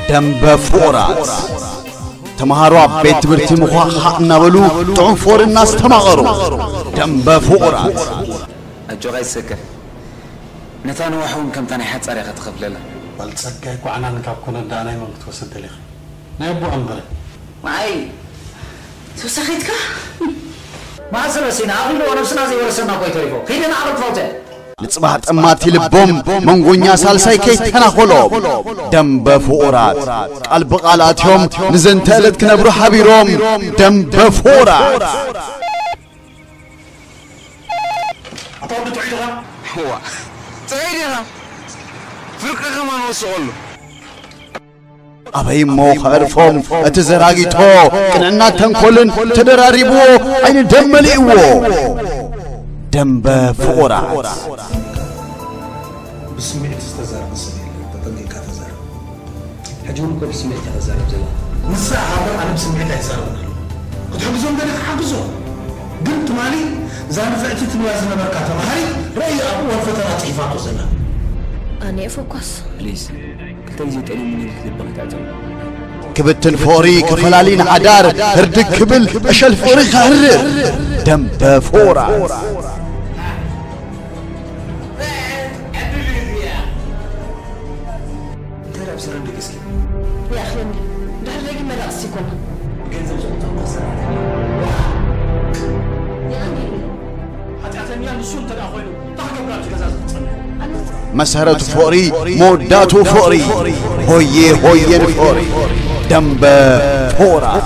ደንበ ፍቑራት። ተምሃሮ ኣብ ቤት ትምህርቲ ምዃዕኻዕ እናበሉ ጥዑም ፍቕሪ እናስተማቐሩ። ደንበ ፍቑራት። ኣጆኻ ይሰከ። ነታ ንዋሕ እውን ከምታ ናይ ሓጻር ኢኻ ትኸፍለላ። ጓል ጸጋይ ጓዕናን ካብ ኮነ ደኣ ናይ መን ክትወስድ ደሊኺ? ናይ ኣቦኣ እምበር። ንዓይ ተወሳኺትካ? መዓስ ረሲና? ኣኺልዎ ነብስና ዘይወረሰና እኮ እዩ ተሪፎ። ኺደ ንዓረብ ትፈውተ። ንጽባሕ ጠማቲ ልቦም መንጎኛ ሳልሳይ ከይተናኾሎም። ደንበ ፍቑራት። ቃል ብቓል ኣትዮም ንዘንተ ዕለት ክነብሩ ሓቢሮም። ደንበ ፍቑራት። ኣታ ወዲ ጥዑይ ዲኻ? እዋ፣ ጥዑይ ዲኻ? ፍርቂ ከማን ወስቐሉ። ኣበይ እሞ ከዕርፎም እቲ ዘራጊቶ ቅንዕና ተንኮልን ተደራሪብዎ ዓይኒ ደም መሊእዎ። ደንበ ፍቑራት። ብስምዒት ዝተዛረበ ሰብ የለን። ተጠንቂቕካ ተዛረብ። ሕጂ እውን እኮ ብስምዒት እያ ተዛረብ ዘላ። ንሳ ሃገር ኣነ ብስምዒት ኣይዛረብን ኣለኹ። ክትሕግዞም ደሊኻ ሓግዞም። ግን ትማሊ እዛ ንፍዕቲ ትብላ ዝነበርካ ተምሃሪ ረእዮ ኣብ እዋን ፈተና ጽሒፋቶ ዘላ። ኣነ እየ ፈኳስ። ፕሊዝ፣ ክልተ ግዜ ጠሊሙ ነዚ ልቢ ከተዕጽው። ክብትን ፍቕሪ ክፈላሊ ንሓዳር ህርድግ ክብል እሸል ፍቕሪ ከህርር። ደንበ ፍቑራት። እንታይ ደኣ ብስረ ደቂስኪ? ይኣኽለኒ። ድሕሪ ደጊም መዳቕስቲ ይኮና። ብገንዘብ ዝቑጸር እኮ ሰራሕተኛ። ይቐንየኒ። ሓጢኣተኛ ንሱ እንተ ደኣ ኮይኑ፣ እንታይ ክገብር ኣብዚ ገዛ እዚ ክጸንሕ? ኣነ መሰረቱ ፍቕሪ፣ መወዳእቱ ፍቕሪ። ሆየ ሆየ ንፍቕሪ። ደንበ ፍቑራት።